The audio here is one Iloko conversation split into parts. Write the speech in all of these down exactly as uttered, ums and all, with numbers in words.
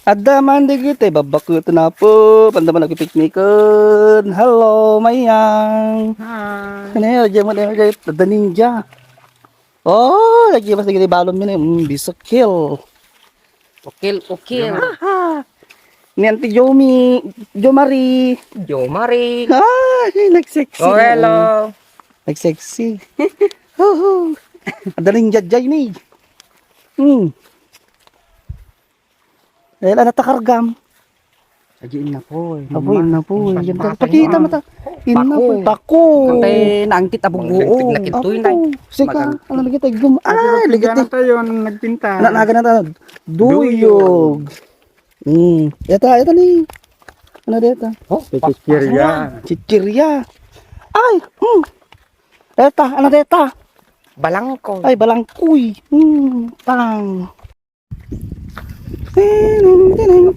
Adda man dagiti babbakuten, Apo. Anda man nagpipiknikon. Hello, Mayang. Hi. Ano yun? Diyan mo na yun. Adda ninja. Oh, lagi mas lagi balon mi na. Mm, bisakil. Ukil, ukil. Aha. Ni Auntie Jomi, Jomari. Jomari. Ay, nagsexy. Oh, hello. Nagsexy. Huhu. Adda ninja jay ni. Hmm. Dahil ana takargam. Agi, inna po, eh. Apo, inna po, eh. Yan, pakita mo ta. Inna po, eh. Pako. Pako. Kante naangkit a bugoong. Magligtig na kintoy, nay. Apo, sika, ano lagi tayo gum-, ah, lagi tayo. Nagpinta. Na, naga na tayo. Duyog. Hmm. Eta, eta ni. Ano deta? Oh, chichirya. Chichirya. Ay, hmm. Eta, ano deta? Balangkoy. Ay, balangkoy. Hmm, tang. Tineng, tineng.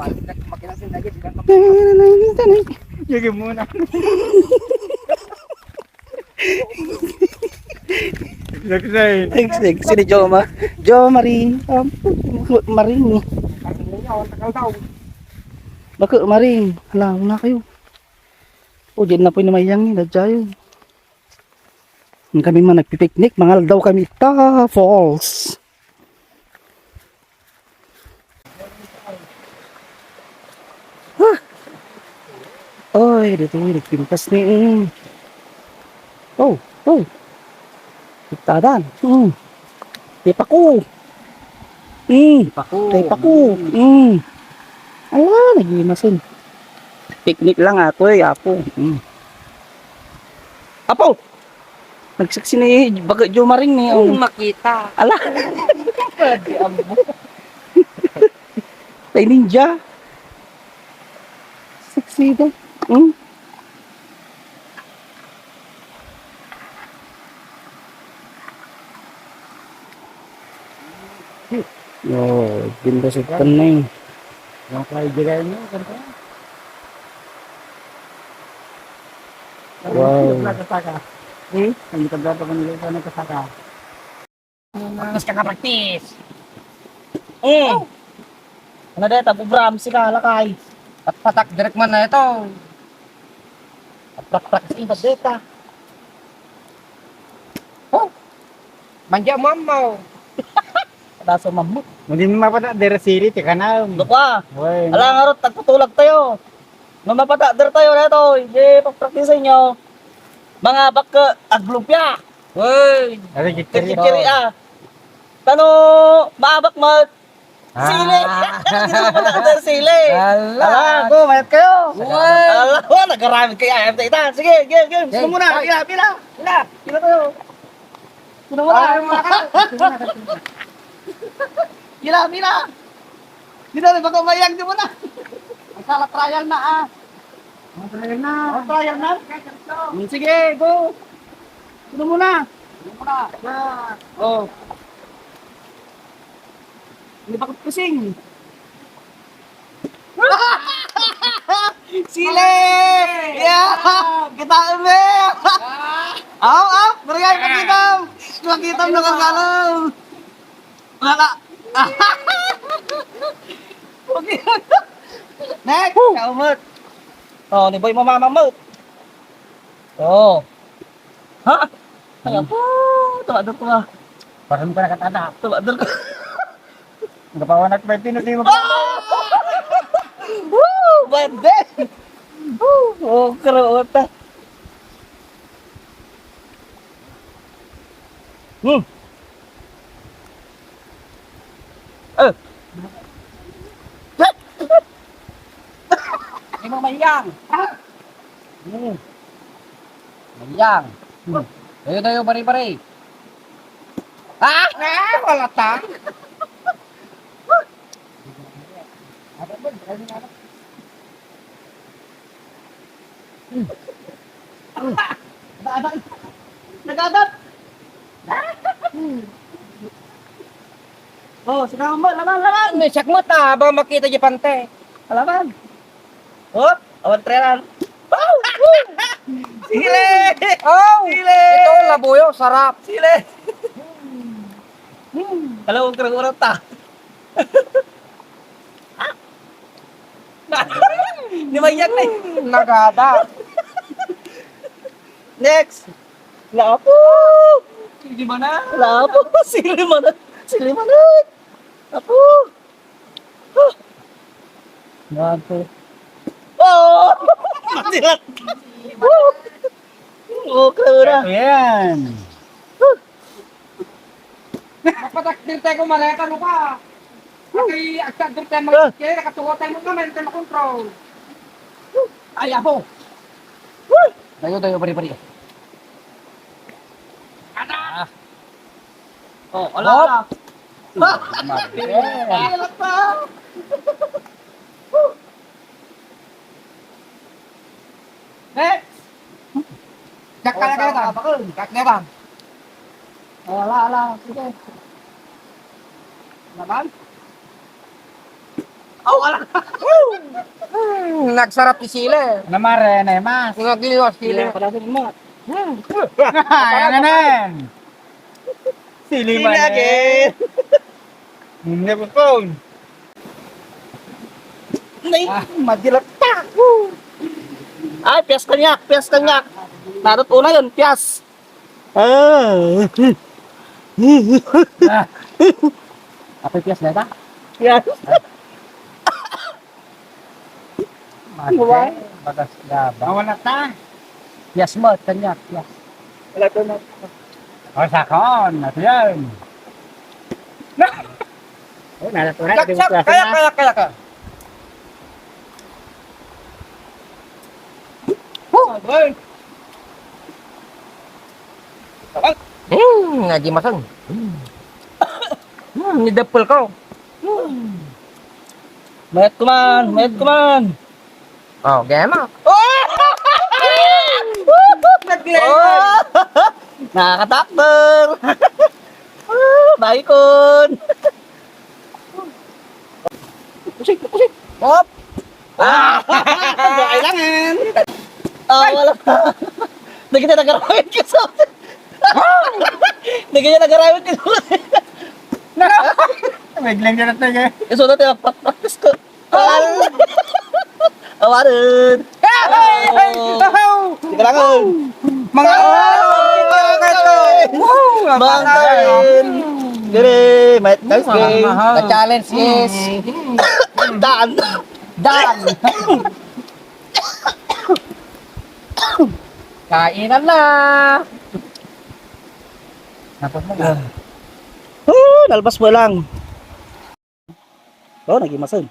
Tineng, tineng. Sige muna. Sexy, sexy ni Joma. Jomari. Um, Maring. Bako, Maring. Hala, una kayo. O, diyan na po ni Mayang ni, dadyayo. Ang kami man nagpipiknik, mangaldaw kami ta falls. Ah! Oy, dito yung nagpintas ni, eh. Oh, oh. Itadan. Mm. Tipako. Mm. Tipako. Tipako. Mm. Ala, nagimasin. Picnic lang ako eh, apo. Mm. Apo! Nagsaksi ni baga Jomaring ni, oh. Hmm, makita. Ala. Pwede, amo. Tay ninja. Sexy daw. Hmm? Oh, ginbasagkan na eh. Yung kay Jirain mo, kanta. Wow. Ang tabla ka saka. Eh? Ang tabla ka nila ka nagkasaka. Practice ka nga, practice. Mm. Ano deta, bubram sika, lakay. At patak direk man na ito. At prak-, practice ka deta. Oh. Manja mo, amaw. Daso mamut. Hindi mo mapata, dere sili, ti kanam. Ano pa? Wen. Ala nga rot, tagpatulag tayo. No mapata, dere tayo na ito. Hindi, pagpraktisan nyo. Mga baka, aglumpia. Uy! Ari, gitiri. Kiri-kiri, ah. Tano, maabak mo. Ah. Sili. Hindi mo pala ang sili. Ala. Ala, go, mayat kayo. Uy! Ala, oh, nagaramid kayo. Ay, ita. Sige, game, game. Gusto mo na. Game. Pila, pila. Pila. Pila kayo. Gusto mo na. Ah, mga. Pila, pila. Dito, baka mayang, di mo na. Ang sala, trial na, ah. Ang trial na. Ang trial na? Mm, sige, go. Ano muna? Ano muna? Oh. Hindi pa kasing. Sili! Yeah! Kita mo! Aw, aw! Barangay, pakita! Pakita mo na kang kalam! Wala. Okay. Next, kaumot. Oh, ni Boy mamamamot. Oh. Ha? Ay, apo, tumader ko, ah. Parang ko nakatada. Tumader ko. Nagapawanak pa yung Pinoy, di mo. Ah! Woo! Bande! Woo! Oh, karo, ota. Hmm. Eh. Ay, mamayang. Hmm. Mayang. Hmm. Dayo, dayo, bari, bari. Ah! Ah, wala ta. Nagadat! Oh, sige mo, laman, laman! May sakmot, ah, habang makita di pante. Laman! Oh, awan trenan. Sili! Oh! Sili! Ito, labuyo, sarap. Sili! Hmm. Alam mo, kurang-kurang ta. Di ba yan, eh? Nagada. Next. Lapo. Hindi ba na? Lapo. Sili man. Sili man. Lapo. One, two. Oh! Masilat. Woo! Okay na. Ayan. Mapatak din tayo kung maleta mo ka. Kasi agtag din tayo mag-, kaya nakatuwa tayo mo ka, may tayo makontrol. Ay, apo. Tayo, tayo, pare, pare. Ada! Oh, ala, ala. Ay, ala pa. Next! Jack, kaya, kaya ta. Jack, kaya ta. Oh, ala, ala. Sige. Laban? Oh, ala. Hmm, nagsarap ti sili. Namare, nemas. Nagliwas sili. Kaya pala din mo. Hmm. Ayan na yan. Sili man again. Hindi ko phone. Nay, madilat ta. Ay, piyas kaniak, piyas kaniak. Narot una yun, piyas. Ah. Ah. Apoy piyas na ta? Piyas. Mate, bagas gaba. Nawala ta. Yes, mo, kanya, yes. Wala to na. O, sakon, ato yan. Oh, nalatura, Yak, di mo yak, klase kaya, na. Kaya, kaya ka. Oh, boy. Hmm, nagimasan. Hmm, nidapol ko. Hmm. Mayat ko man, mayat ko man. Oh, gema. Oh! Naglengan. Oh! Nakakatakbol. Ah, baikon. Kusik, kusik. Hop. Ah! Kailangan. Oh, wala. Nagkita nagarawit ka sa. Nagkita nagarawit ka sa. May glenn ka na tayo, eh. Isunod tayo, practice ko. Awarin! Hey! Hey! Oh. Sige lang, oh. Mga, oh, mga kayo. Woo! Mga kayo. Dire, may thanks, eh. The challenge is done. Done. Kainan na. Tapos mo na. Oh, nalpas mo lang. Oh, nagimasen.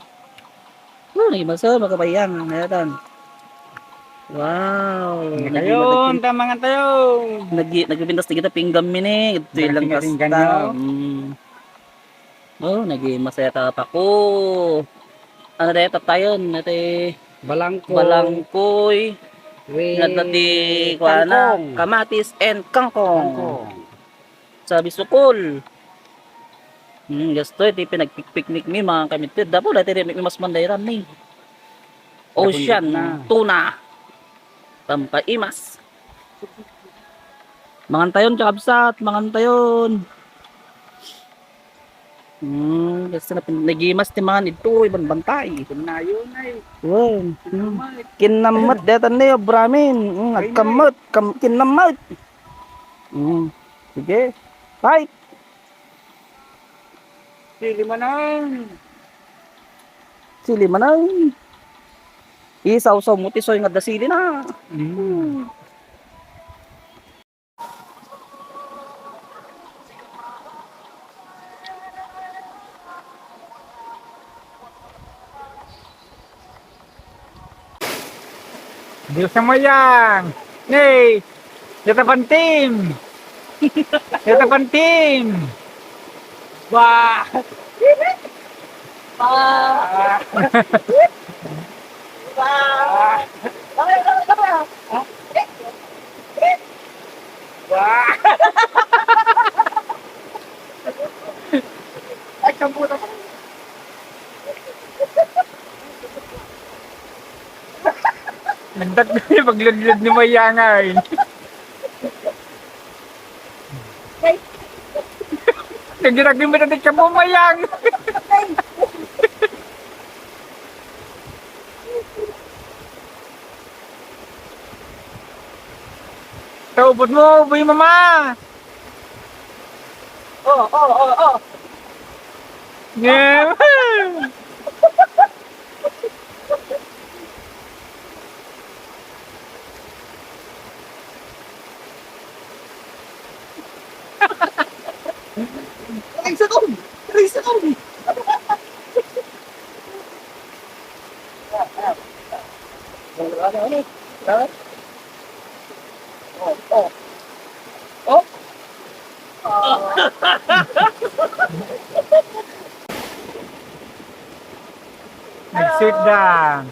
Oh, nagimasen, mga kabayan, nayatan. Wow, nagima-, nagi-, tayo. Nagi-, nagpipintas ti kita pinggan mi ni. Ito lang pinggan kasta. Mm. Oh, nagimasaya ta pa ko. Ano tayo, tatayon? Ito, balangkoy. Balangkoy. With nadati, kuana, kangkong. Kamatis and kangkong. Kangkong. Sa bisukol. Hmm, gasto iti pinagpikpiknik mi, mga kamitid. Dapo dati rin, mas manday ram ni. Ocean, na. Tuna. Pampaimas. Mangan tayon, kakabsat, mangan tayon. Hmm, gasto na pin-, nagimas ti mangan ito, iban bantay. Kunayon ay. Wow. Hmm. Kinamot. Kinamot, detan ni, obramin. Hmm, ay, nagkamot, kam-, kinamot. Hmm. Sige. Fight! Sili manang. Sili manang. Isawsaw mo ti soy nga adda sili na. Mm. Diyos sa mayang. Nay, yatapan team. Yatapan team. Wah. Wah. Wah. Wah. Ay, kambuta. Nagdagdag yung pagludlod ni Mayangay. Nagdagdag yung matatik sa bumayang. Ubod mo, uboy, mama. Oh, oh, oh, oh. Yeah. Aray, sakong! Aray, sakong! Oh, oh. Oh. Nag-sit down.